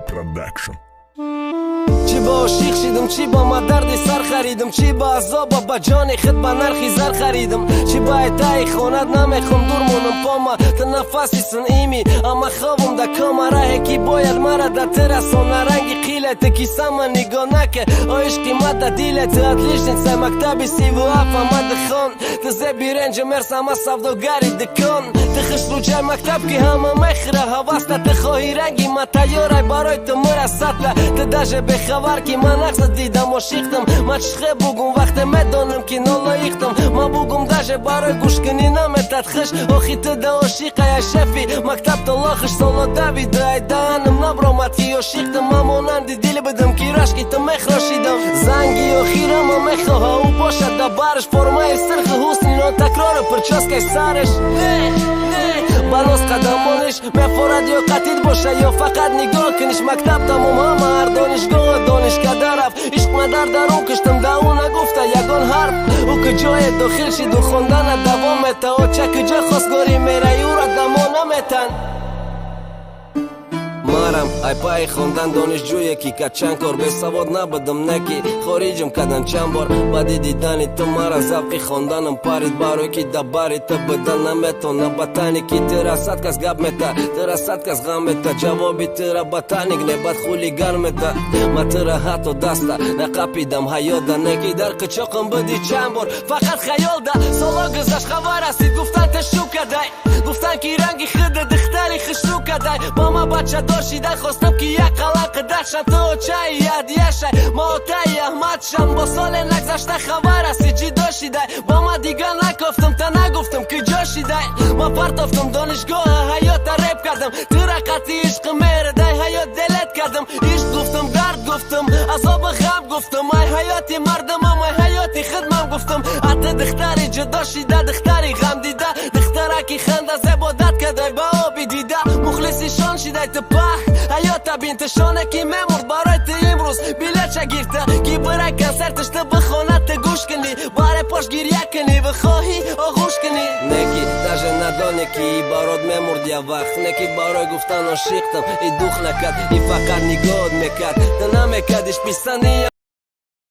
Production. Чӣ ба ошиқ шидам, чӣ ба ма дарди сар харидам, чӣ ба азоба ба ҷони худ ба нархи зар харидам, чӣ ба этаи хонат намехом дур монам пома. Ту нафаси сунъими, ама хобам да кома. Раҳе ки бояд мара да ту расона, ранги қиле ту кисама нигоҳ наке. О ишқи ма да диле ту, отличница мактаби 37, ама дхон. Ту зеби ренҷи мерс, ама савдогари дукон. Ту хушрӯҷаи мактаб, ки ҳама мехӯра ҳаваста. Ту хоҳи ранги ма, тайёрай барои ту мурасатла. Ту даже бехабар, ки ман нақса дидам, ошиқтам. Ма чӣ бугум, вақте медонам, ки нолоиқтам? Ма бугум, даже барои гӯшкунӣ наметад хиш. Охи ту да ошиқая шефи мактаб толохиш соло давида. Ай даҳанам набромад, ки ошиқтам. Ма монанди дил будам, ки рашки ту мехрошидам. Занги охирама мехоҳа ӯ бошад да барш. Формаи сирхи ҳусни нотакрору причёска и сараш ба рост қадамониш мефорад. Ё қатид боша, ё фақат нигоҳ куниш. Мактаб тамом, ҳама ҳар донишгоҳу донишкада рафт. Ишқ ма дар дарун киштам, да ӯ нагуфта ягон ҳарф. Ӯ куҷое дохил шиду хондана давом мета. Оча куҷо хостгорӣ мерай, ӯра дамо наметан. Марам ай пайи хондан донишҷӯе, ки кад чанд кор бесавод набудам, не ки хориҷам кадан чанд бор. Баъди дидани ту мара завқи хонданам парид, барое ки да бари ту будан наметона. Ба тани ки тира сад кас гап мета, тира сад кас ғам мета, ҷавоби тира ботаник не, бад хулиган мета. Ма тира ҳатто даста нақапидам ҳаёда, не ки дар қичоқам буди чанд бор фақат хаёлда. Соло гузашт, хабар расид, гуфтан ту шу кадай, гуфтан ки ранги худа духтари хушрӯ кадай. Ба ма бачадор шида хостам, ки як қалам қидашам. Ту очаи ядияшай, ма отаи Аҳмадшам. Бо соле нагзашта хабар расид, ҷидо шидай. Ба ма дигар накофтам, та нагуфтам, куҷо шидай. Ма партофтам донишгоҳа, ҳаёта реп кардам. Тура қатъи ишқи меҳр дай ҳаёт делет кардам. Ишқ гуфтам, дард гуфтам, азобу ғам гуфтам, ай ҳаёти мардумам, ай ҳаёти хидмам гуфтам. Аты духтари ҷудо шида, духтари ғамдида, духтараки ханда зебодат кадай ба оби дида. Мухлисишон шидай ту пах ҳаёта бинтишоне, ки мемурд барои ту, имрӯз билетша гирта, ки бирай консерташ, ту бихона, ту гӯш кунӣ, баре пош гирья кунӣ, бихоҳӣ оғӯш кунӣ. Не ки даже надоне, ки и барот мемурд я вақт, не ки барои гуфтан ошиқтам и дух накард, и фақат нигоҳот мекард, ту намекардиш писани.